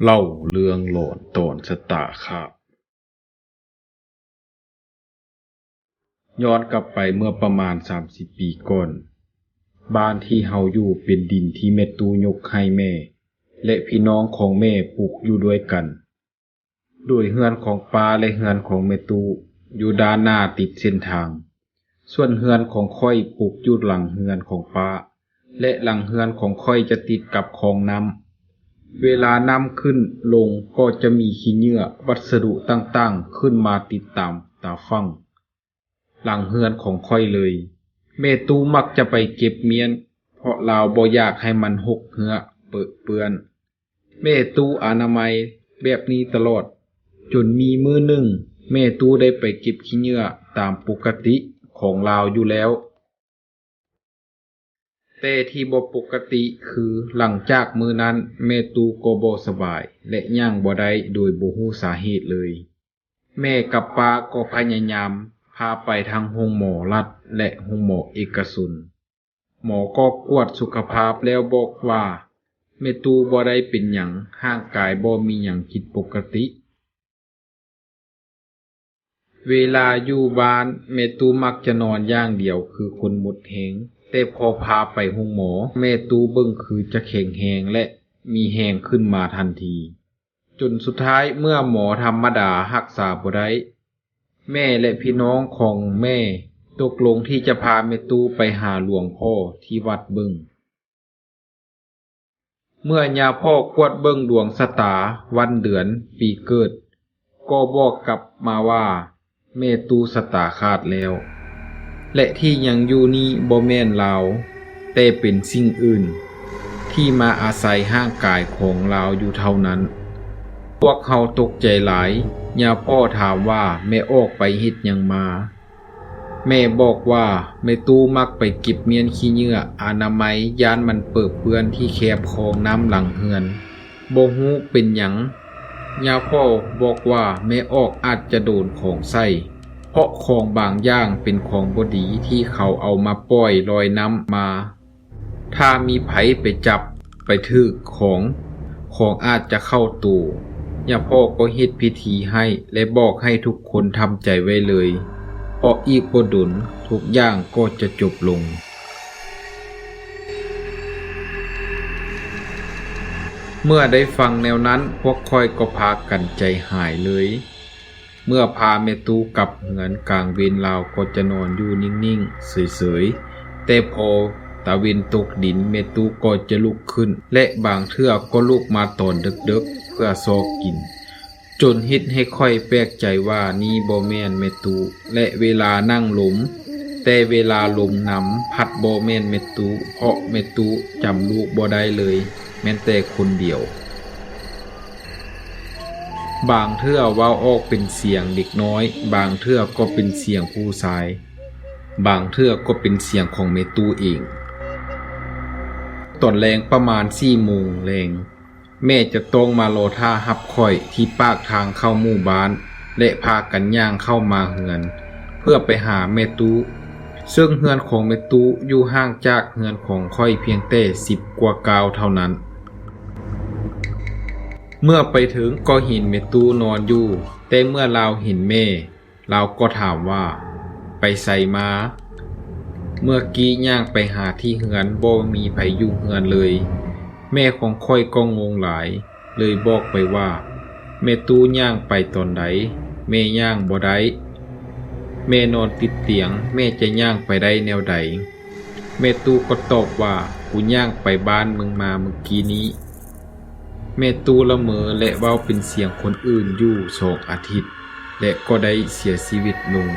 ເລົ່າເລື່ອງຫຼອນຕອນຊະຕາຂາດ. ຍ້ອນກັບໄປເມື່ອປະມານສາມສິບປີກ່ອນ, ບ້ານທີ່ເຮົາຢູ່ເປັນດິນທີ່ແມ່ຕູ້ຍົກໃຫ້ແມ່ ແລະ ພີ່ນ້ອງຂອງແມ່ປຸກຢູ່ດ້ວຍກັນ. ໂດຍເຮືອນຂອງປ້າ ແລະ ເຮືອນຂອງແມ່ຕູ້ຢູ່ດ້ານໜ້າຕິດເສັ້ນທາງ. ສ່ວນເຮືອນຂອງຂ້ອຍປຸກຢູ່ຫຼັງເຮືອນຂອງປ້າ ແລະ ຫຼັງເຮືອນຂອງຂ້ອຍຈະຕິດກັບຄອງນ້ຳ. ເວລານ້ຳຂຶ້ນລົງກໍຈະມີຂີ້ເຫຍື້ອ, ວັດສະດຸຕ່າງໆ ຂຶ້ນມາຕິດຕາມຕາຝັ່ງ ຫຼັງເຮືອນຂອງຂ້ອຍເລີຍ. ແມ່ຕູ້ມັກຈະໄປເກັບມ້ຽນ ເພາະລາວບໍ່ຢາກໃຫ້ມັນຫົກເຫືອເປິເປື້ອນ. ແມ່ຕູ້ອະນາໄມແບບນີ້ຕະຫຼອດ, ຈົນມີມື້ໜຶ່ງ ແມ່ຕູ້ໄດ້ໄປເກັບຂີ້ເຫຍື້ອຕາມປົກກະຕິຂອງລາວຢູ່ແລ້ວ. ແຕ່ທີ່ບໍ່ປົກກະຕິຄື ຫຼັງຈາກມື້ນັ້ນ ແມ່ຕູ້ກໍບໍ່ສະບາຍ ແລະ ຍ່າງບໍ່ໄດ້ໂດຍບໍ່ຮູ້ສາເຫດເລີຍ. ແມ່ກັບປ້າກໍພະຍາຍາມພາໄປທັງໂຮງໝໍລັດ ແລະ ໂຮງໝໍເອກະຊົນ. ໝໍກໍກວດສຸຂະພາບແລ້ວບອກວ່າ ແມ່ຕູ້ບໍ່ໄດ້ເປັນຫຍັງ, ຮ່າງກາຍບໍ່ມີຫຍັງຜິດປົກກະຕິ. ເວລາຢູ່ບ້ານ ແມ່ຕູ້ມັກຈະນອນຢ່າງດຽວຄືຄົນໝົດແຮງ, ແຕ່ພໍພາໄປໂຮງໝໍ ແມ່ຕູ້ເບິ່ງຄືຈະແຂງແຮງ ແລະ ມີແຮງຂຶ້ນມາທັນທີ. ຈົນສຸດທ້າຍເມື່ອໝໍທຳມະດາຮັກສາບໍ່ໄດ້, ແມ່ ແລະ ພີ່ນ້ອງຂອງແມ່ຕົກລົງທີ່ຈະພາແມ່ຕູ້ໄປຫາຫຼວງພໍ່ທີ່ວັດເບິ່ງ. ເມື່ອຍາພໍ່ກວດເບິ່ງດວງຊະຕາ, ວັນເດືອນ, ປີເກີດ, ກໍບອກກັບມາວ່າ ແມ່ຕູ້ຊະຕາຂາດແລ້ວ ແລະ ທີ່ຍັງຢູ່ນີ້ບໍ່ແມ່ນລາວ, ແຕ່ເປັນສິ່ງອື່ນທີ່ມາອາໄສຮ່າງກາຍຂອງລາວຢູ່ເທົ່ານັ້ນ. ພວກເຮົາຕົກໃຈຫຼາຍ, ຍາພໍ່ຖາມວ່າແມ່ອອກໄປເຮັດຫຍັງມາ? ແມ່ບອກວ່າແມ່ຕູ້ມັກໄປເກັບມ້ຽນຂີ້ເຫຍື້ອອະນາໄມ ຢ້ານມັນເປິເປື້ອນທີ່ແຄບຄອງນ້ຳຫຼັງເຮືອນ. ບໍ່ຮູ້ເປັນຫຍັງ, ຍາພໍ່ບອກວ່າແມ່ອອກອາດຈະໂດນຂອງໃສ່ ເພາະຂອງບາງຢ່າງເປັນຂອງບໍ່ດີທີ່ເຂົາເອົາມາປ່ອຍລອຍນ້ຳມາ. ຖ້າມີໃຜໄປຈັບ, ໄປຖືກຂອງ, ຂອງອາດຈະເຂົ້າໂຕ. ຍາພໍ່ກໍເຮັດພິທີໃຫ້ ແລະ ບອກໃຫ້ທຸກຄົນທຳໃຈໄວ້ເລີຍ, ເພາະອີກບໍ່ດົນທຸກຢ່າງກໍຈະຈົບລົງ. ເມື່ອໄດ້ຟັງແນວນັ້ນ, ພວກຂ້ອຍກໍພາກັນໃຈຫາຍເລີຍ. ເມື່ອພາແມ່ຕູ້ກັບເຮືອນ, ກາງເວັນລາວກໍຈະນອນຢູ່ນິ່ງໆ ເສີຍໆ, ແຕ່ພໍຕາເວັນຕົກດິນ, ແມ່ຕູ້ກໍຈະລຸກຂຶ້ນ ແລະ ບາງເທື່ອກໍລຸກມາຕອນເດິກໆ ເພື່ອຊອກກິນ, ຈົນເຮັດໃຫ້ຂ້ອຍແປກໃຈວ່ານີ້ບໍ່ແມ່ນແມ່ຕູ້ ແລະ ເວລານັ່ງລົມ, ແຕ່ເວລາລົມນຳພັດບໍ່ແມ່ນແມ່ຕູ້, ເພາະແມ່ຕູ້ຈຳລູກບໍ່ໄດ້ເລີຍ ແມ່ນແຕ່ຄົນດຽວ. ບາງເທື່ອເວົ້າອອກເປັນສຽງເດັກນ້ອຍ, ບາງເທື່ອກໍເປັນສຽງຜູ້ຊາຍ, ບາງເທື່ອກໍເປັນສຽງຂອງແມ່ຕູ້ເອງ. ຕອນແລງປະມານສີ່ໂມງແລງ, ແມ່ຈະຕ້ອງມາລໍຖ້າຮັບຂ້ອຍທີ່ປາກທາງເຂົ້າໝູ່ບ້ານ ແລະ ພາກັນຍ່າງເຂົ້າມາເຮືອນ ເພື່ອໄປຫາແມ່ຕູ້, ເຊິ່ງເຮືອນຂອງແມ່ຕູ້ຢູ່ຫ່າງຈາກເຮືອນຂອງຂ້ອຍພຽງແຕ່ສິບກວ່າກ້າວເທົ່ານັ້ນ. ເມື່ອໄປເຖິງກໍເຫັນແມ່ຕູ້ນອນຢູ່, ແຕ່ເມື່ອລາວເຫັນແມ່, ລາວກໍຖາມວ່າ, ໄປໃສມາ? ເມື່ອກີ້ຍ່າງໄປຫາທີ່ເຮືອນ, ບໍ່ມີໃຜຢູ່ເຮືອນເລີຍ. ແມ່ຂອງຂ້ອຍກໍງົງຫຼາຍ, ເລີຍບອກໄປວ່າ, ແມ່ຕູ້ຍ່າງໄປຕອນໃດ? ແມ່ຍ່າງບໍ່ໄດ້. ແມ່ນອນຕິດຕຽງ, ແມ່ຈະຍ່າງໄປໄດ້ແນວໃດ? ແມ່ຕູ້ກໍຕອບວ່າ, ກູຍ່າງໄປບ້ານມຶງມາມື້ກີ້ນີ້. ແມ່ຕູ້ລະເມີ ແລະ ເວົ້າເປັນສຽງຄົນອື່ນຢູ່ສອງອາທິດ ແລະ ກໍໄດ້ເສຍຊີວິດລົງ.